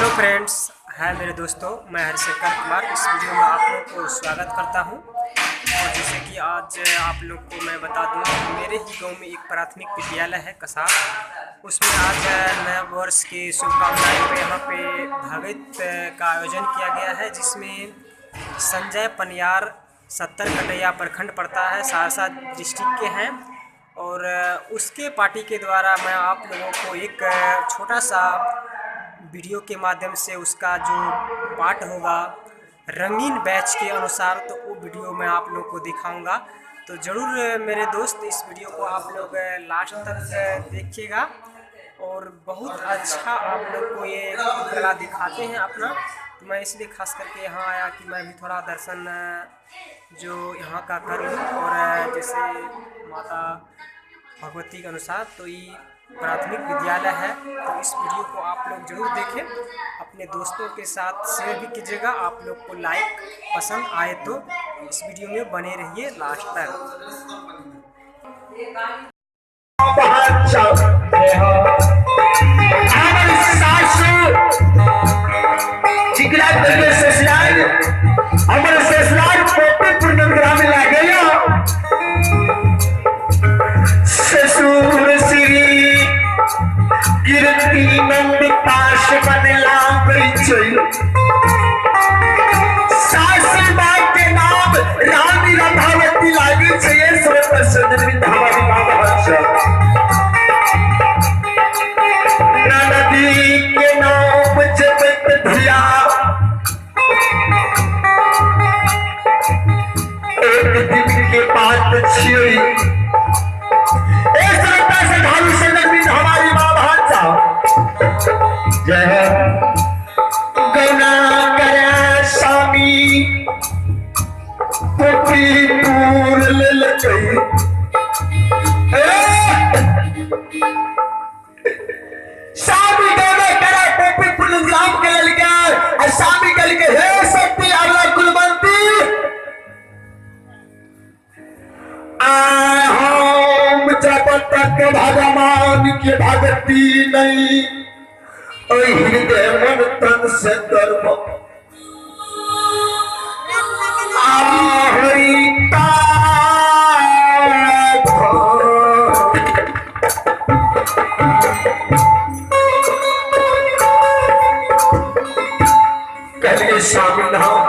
Hello friends, हाय मेरे दोस्तों, मैं हरिशंकर कुमार इस वीडियो में आप लोग को स्वागत करता हूं। और जैसे कि आज आप लोग को मैं बता दूं, मेरे ही गांव में एक प्राथमिक विद्यालय है कसार, उसमें आज नया वर्ष की शुभकामनाएं पे यहाँ पे भागवत का आयोजन किया गया है, जिसमें संजय पनियार 70 कटैया प्रखंड पड़ता है, सहरसा डिस्ट्रिक्ट के हैं। और उसके पार्टी के द्वारा मैं आप लोगों को एक छोटा सा वीडियो के माध्यम से उसका जो पार्ट होगा रंगीन बैच के अनुसार, तो वो वीडियो मैं आप लोगों को दिखाऊंगा। तो ज़रूर मेरे दोस्त इस वीडियो को आप लोग लास्ट तक देखिएगा और बहुत अच्छा आप लोग को ये कला दिखाते हैं अपना। तो मैं इसलिए खास करके यहाँ आया कि मैं भी थोड़ा दर्शन जो यहाँ का कर लूँ। और जैसे माता भगवती के अनुसार तो ये प्राथमिक विद्यालय है, तो इस वीडियो को आप लोग जरूर देखें, अपने दोस्तों के साथ शेयर भी कीजिएगा। आप लोग को लाइक पसंद आए तो इस वीडियो में बने रहिए लास्ट तक। ससुर श्री कीर्ति नंद पास बनला सासु माँ के नाम रानी रंधावती लागे छै। नदी के नाम जपत धिया एक दिन के बात छियै। हमारी माँ भाषा जय गौना करे स्वामी पोखरीपुर लेलकै। स्वामी गौना करे पोखरीपुर ग्राम के लेलकै आ स्वामी कहलकै हे शक्ति अवला कुलवंती हम जब तक भगवान के भक्ति नहीं हृदय मन तन से कर्म कहलिए स्वामी नाम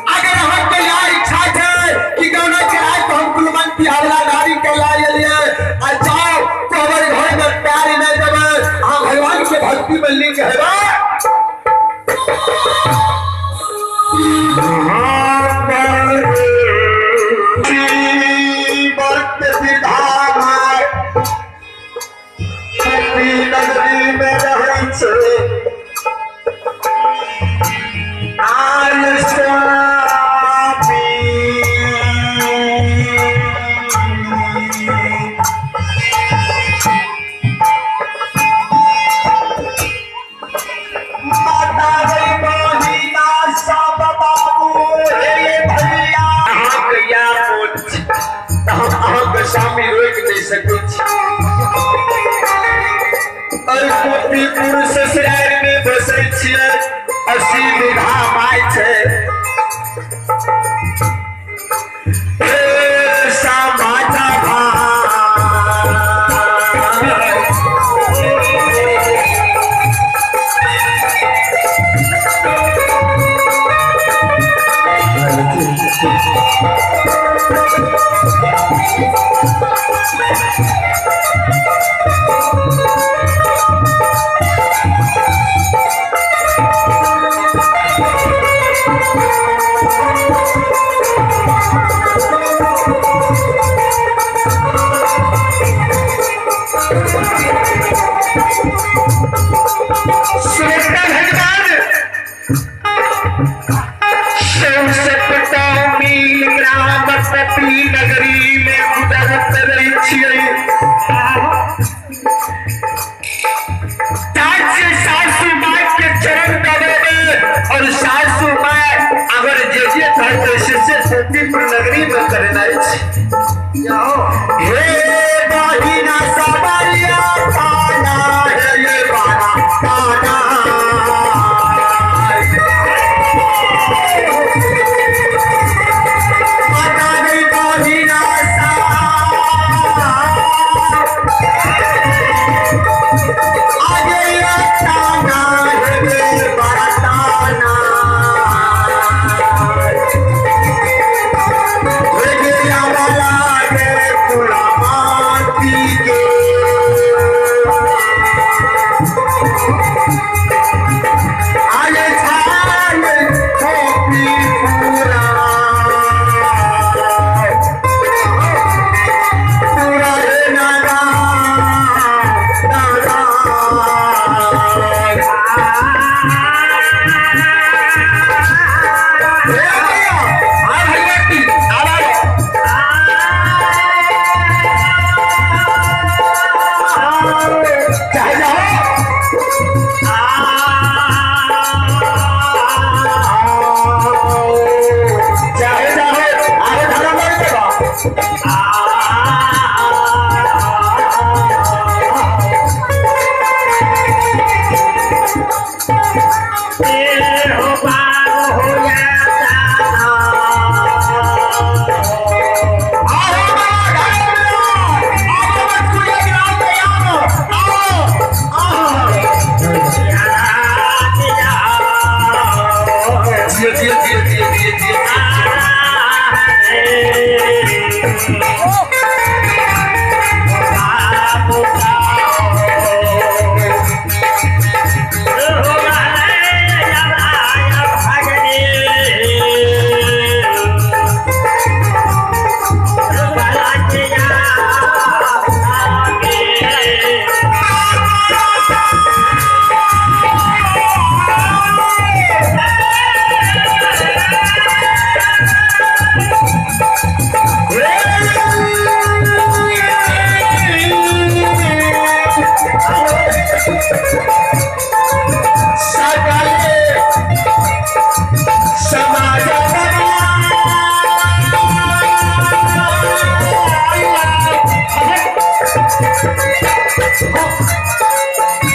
अगर अहाँके यार इच्छा छै कि गौना के आय तो हम कुलवंती अवला नारी के लाए एलियै आ जाओ कोबर घर में पैर नहि देबै, अहाँ भगवान के भक्ति में लीन हेबै। नगरी में रहै छै आय स्वामी।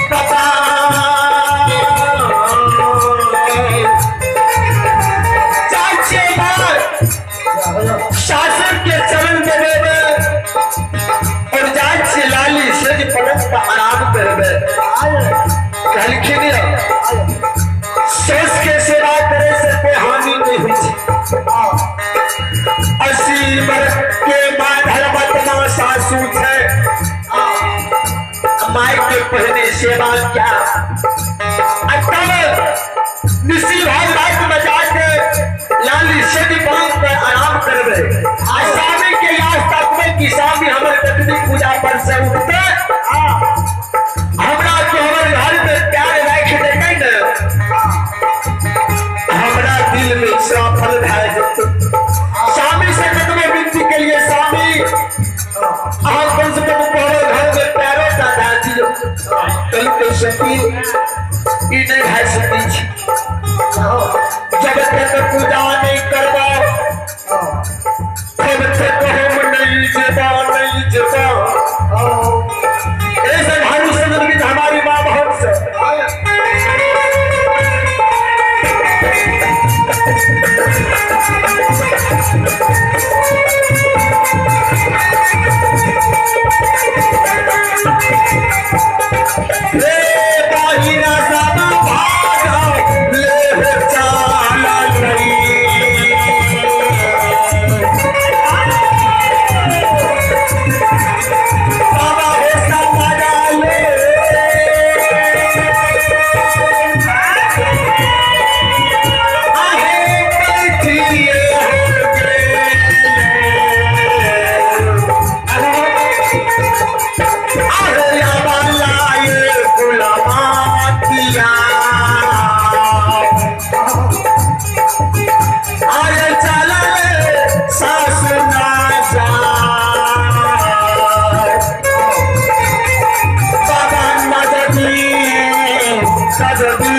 बाबा जाइ छियै बाहर शासन के चरण देबे और जाइ छियै लाली सेज पलंग पर आराम करबे। कहलखिन सास के सेवा करे से कोई हानि नहीं होइ छै। 80 वर्ष के बाद हरबतना सासू छै, माय के पहले सेवा क्या। तब निशी भाई रात में जाके लाली सेज पलंग पर आराम करबे। आ स्वामी के याद तकबे कि स्वामी हमर कतनी पूजा पर से उठते हमरा तो हमर घर में प्यार राखि देतै ने, हमरा दिल में सफल भए जेतै। स्वामी से कतबो विनती के लिए स्वामी अहाँ कम से कम तोहरे घर में प्यारो टा दए दियौ। कहलकै सखी ई नहि भए सकै छै, जब तक पूजा नहि करबौ तब तक हम नहीं जेबा नहीं जेबा। ऐसे झाड़ू से हमारी माँ बहुत से रे बाहिरा सब भाग ले हो चाला नहीं। बाबा हो समाजा ले आहे बैठिए हो गेले। आहे आबालाए गुलामातिया आरे चलले सासु ना जा। बाबा नजदी सजदी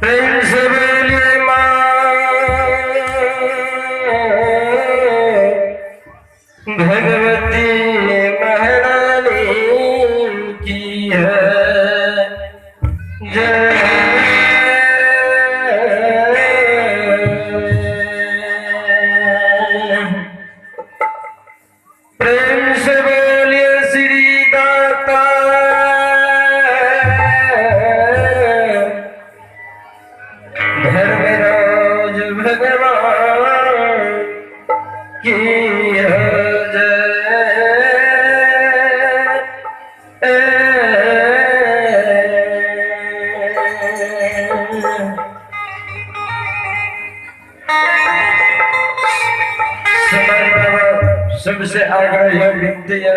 प्रेम से बोलिए माँ भगवती महारानी की है जय। प्रेम से बोलिए श्री दाता धर्मराज भगवान की जय। सबसे आग्रह यह विनती है,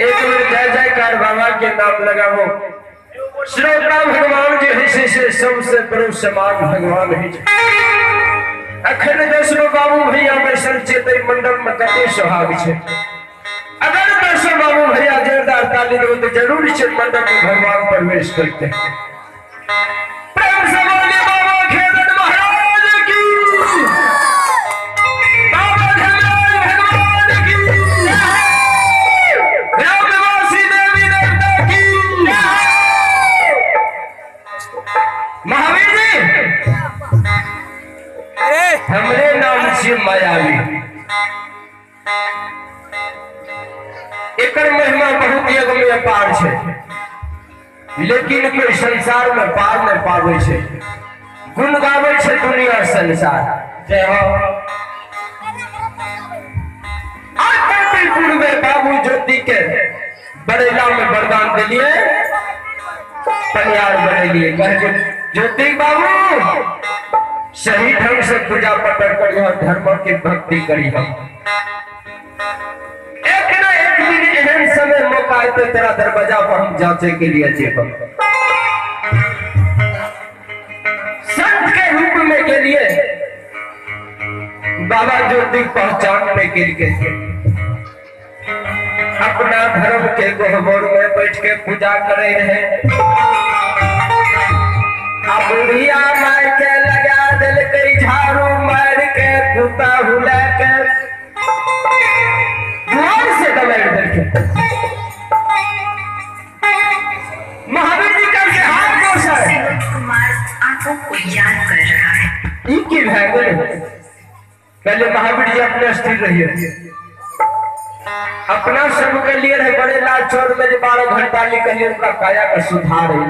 एक बार जय जयकार बाबा के नाम लगाओ। श्रोता भगवान जे है से सबसे बड़ो समाज भगवान है। अखन दसनो बाबू भैया बैसल छै तै मंडप में कते सोहाग छै। अगर दसनो बाबू भैया जोरदार ताली देबो तो जरूर छै मंडप में भगवान प्रवेश करते। प्रेम से बोलिए बाबा खेदन महाराज की, बाबा धर्मराज भगवान की, ग्रामवासी देवी देवता की। महावीर जी अरे हमरे नाम से मायावी। एकर महिमा बहुत युग में अपार छै, लेकिन कोई संसार में पार नहीं पाबै छै। गुण गाबै छै दुनिया संसार। जय हो। पूर्व में बाबू ज्योति के बरेला में वरदान दिलिए, परियार बनेलिए। कहे ज्योति बाबू सही ढंग से पूजा पकड़ करियो, धर्म की भक्ति करियो। एक न एक दिन एहन समय मौका आते तेरा दरवाजा पर हम जांचे के लिए जेब। संत के रूप में के लिए बाबा ज्योति पहचानने के लिए अपना धर्म के गहबर में बैठ के पूजा करे रहे। बुढ़िया मार के लगा दिल झाड़ू मार के कुत्ता हुला के द्वार से दबाड़ दिल। महावीर जी का हाथ गोसाई कुमार आंखों को याद कर रहा है। ई की भए गेलै? पहले महावीर जी अपने स्थिर रहिए। अपना सब के लिए रहे बड़े लाल चौर में 12 घंटा निकलिए, उनका काया का सुधार है।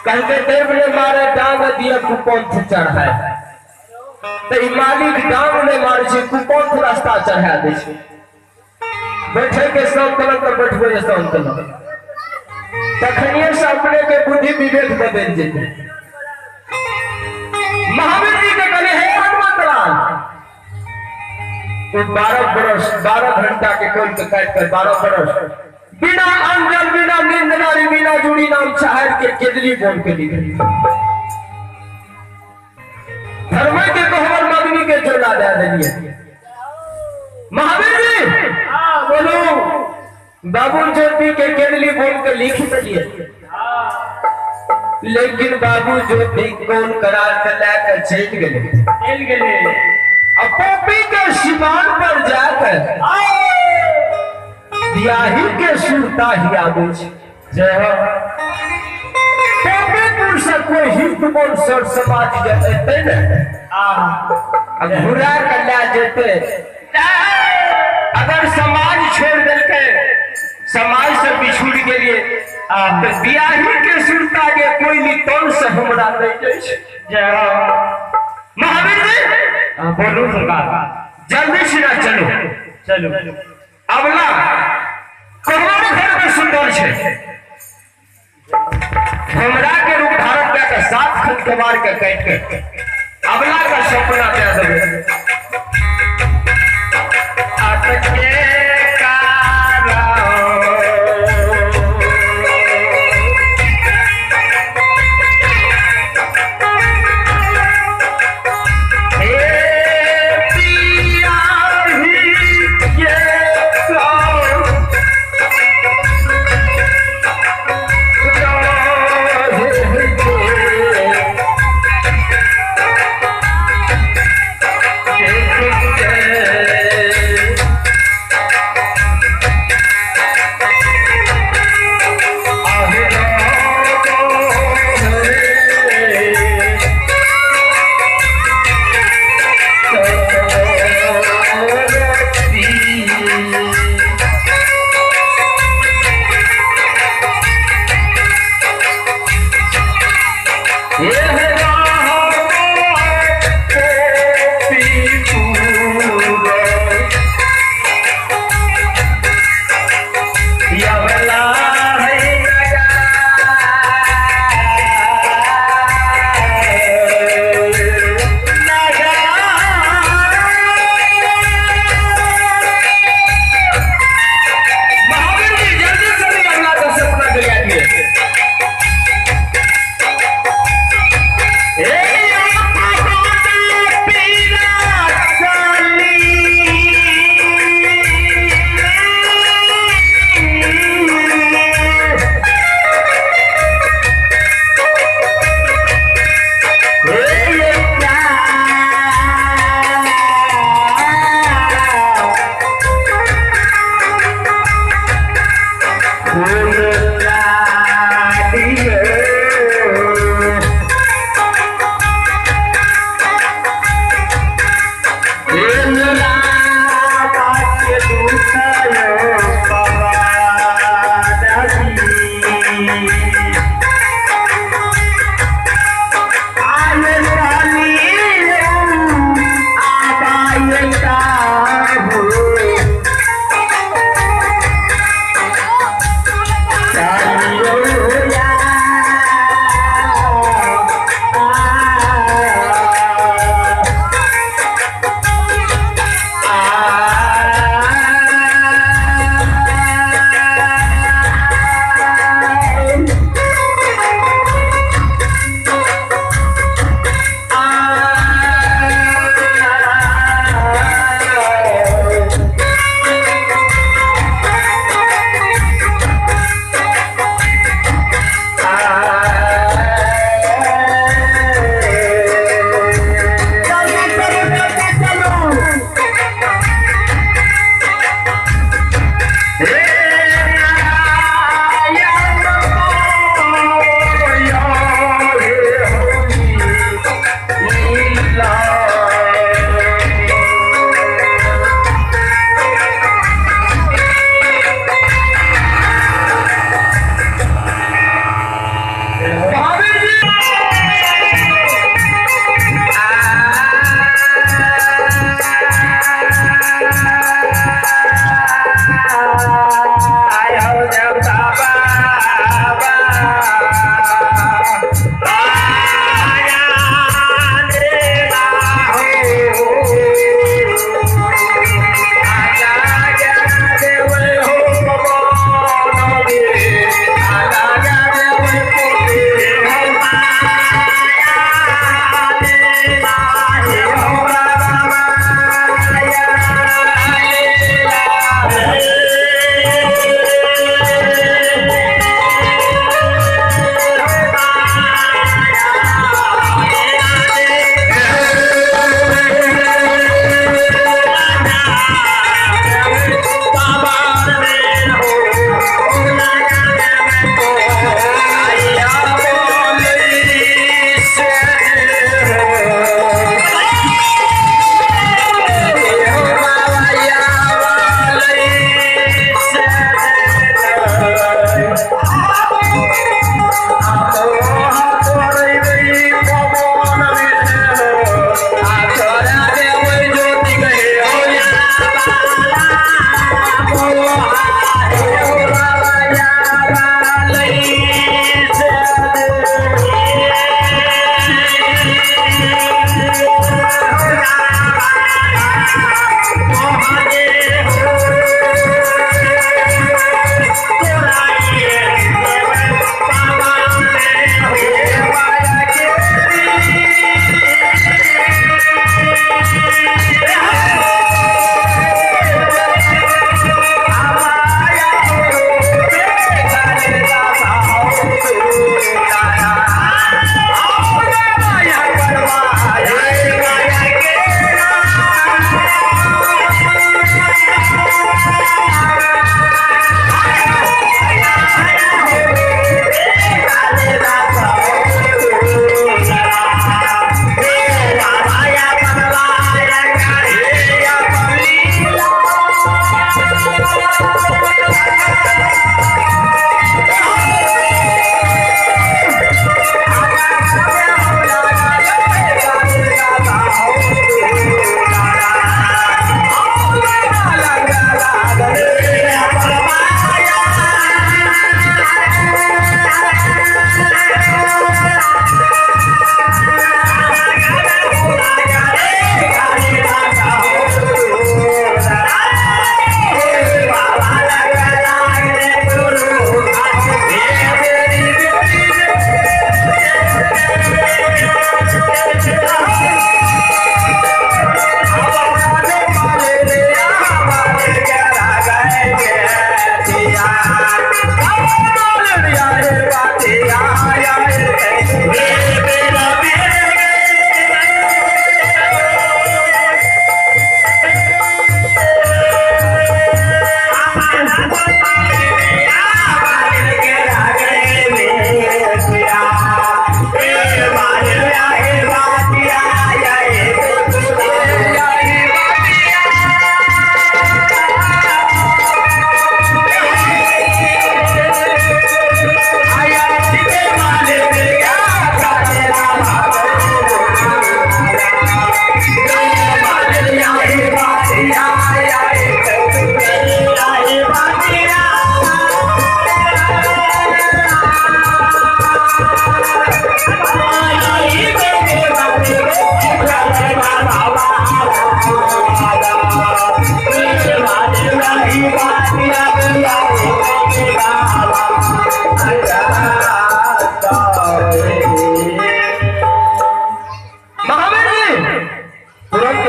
कहते देव ने मारे डांग दिया कुपंथ चढ़ाए, तो ई मालिक डांग ने मारे छै, कुपंथ रास्ता चढ़ा दै छै। बैठे के संतुलन तो बैठबे के संतुलन, तखनिए से अपने के बुद्धि विवेक बदल जेतै। महावीर जी के कहले हे हनुमत लाल, तो 12 बरस 12 घंटा के कोल के काट कर 12 बरस बिना अंजल बिना नींद नारी बिना जुड़ी नाम चाहर के केदली बोल के लिखे धर्म के कोहबर मगनी के जोड़ा दे दिए। महावीर जी बोलो बाबू ज्योति के केदली बोल के लिख दिए, लेकिन बाबू ज्योति कौन करार के लेकर चल गए, चल गए। अब पॉपी के सीमान पर जाकर बियाही के सुरता ही आवे छै। जय हो। पॉपीपुर से कोई हित बोल सर समाज जेतै ने, आ घुरा के लए जेतै। अगर समाज छोड़ देलकै, समाज से बिछुड़ गेलिए, तो बियाही के सुरता के कोई भी तन से हमरा नहीं जाइ छै। जय हो। महावीर जी बोलू सरकार, जल्दी से ना चलो चलो। अबला कोहबर घर में सुंदर छै, हमरा के रूप धारण कए के 7 खंड के मार के काटि के अबला का सपना दे देबै। अटके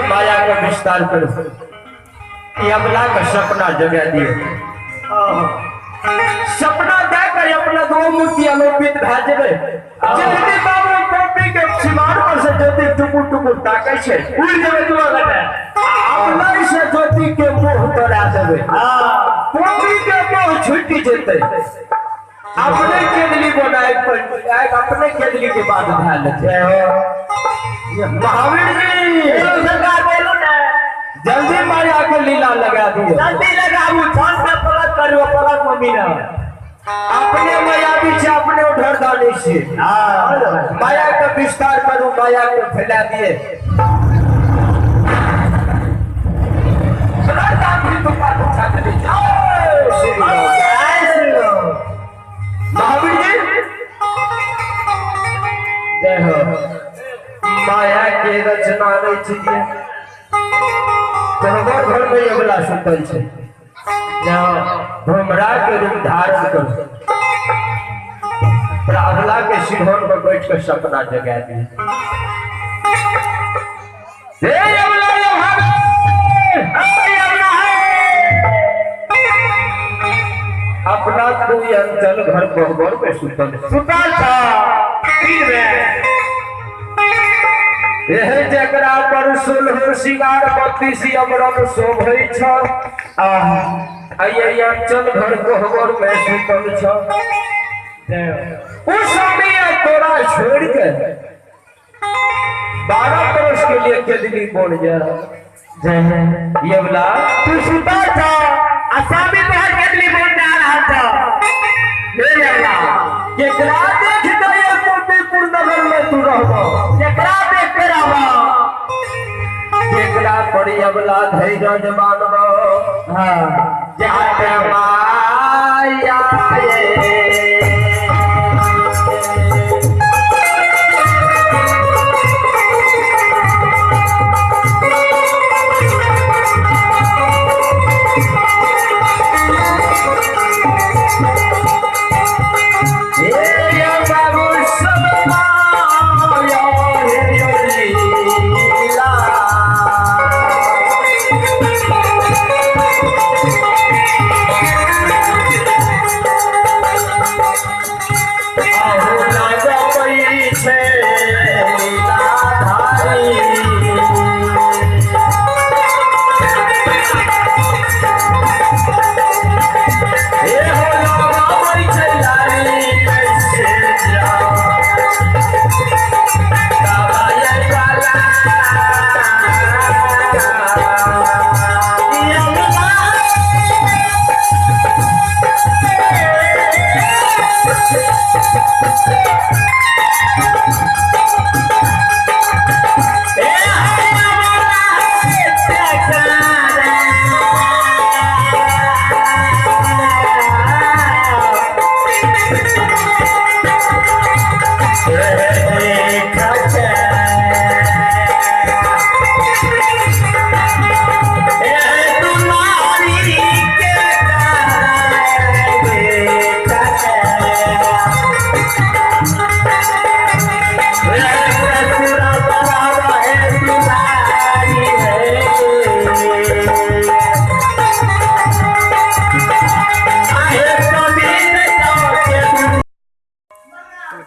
माया का विस्तार करो। ये अबला का सपना जगा दिए, सपना देकर अपना दो मूर्ति आलोपित भए जेबै। जल्दी बाबू पम्पी के सिमार पर से ज्योति टुकुर टुकुर ताकै छै, उड़ जेबै दुआ घटे। अपना से ज्योति के मोह तोड़ा देबै, पम्पी के मोह छूटि जेतै। अपने केदली बनाए पर अपने केदली के बाद भए लेतै। महावीर जी सरकार बोलू ने, जल्दी माया के लीला लगा दियो, जल्दी लगाबू, छन पे पलक करू, पलक मम्मी ना। अपने मायावी छै, अपने उधर दानी छै। माया के विस्तार करू, माया के फैला दिए। महावीर जी जय हो। माया के रचना नहीं छियै, तोहर घर में अगला सुतल छै, भमरा के रूप धारण करू, अगला के सिरहोन पर बैठ कर सपना जगा दिए। हे अगला रे भागे, अपना तू अंचल घर कोहबर में सुतल सुतल था में। एह जकरा पर सोलह सिंगार 32 अमरन शोभै छ, आइए अंचल घर कोहबर में सुतल छ। उस समय तोरा छोड़ के 12 बरस के लिए केदली बन जा। ये बोला तू सुतल था, असामी तोहर केदली बन जा रहा था। हे अल्लाह, केकरा देख के ये मोतीपुर नगर में तू रहबो, केकरा देख के रहबो, केकरा पर अबला धैर्य मानबो। हां जात माया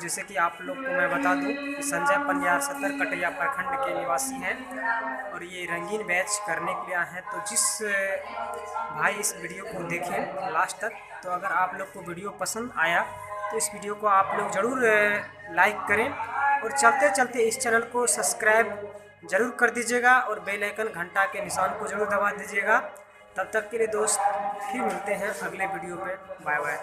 जैसे कि आप लोग को मैं बता दूं कि संजय पनियार सदर कटैया प्रखंड के निवासी हैं और ये रंगीन बैच करने के लिए आए हैं। तो जिस भाई इस वीडियो को देखें लास्ट तक, तो अगर आप लोग को वीडियो पसंद आया तो इस वीडियो को आप लोग ज़रूर लाइक करें और चलते चलते इस चैनल को सब्सक्राइब ज़रूर कर दीजिएगा और बेल आइकन घंटा के निशान को ज़रूर दबा दीजिएगा। तब तक के लिए दोस्त फिर मिलते हैं अगले वीडियो में। Bye bye.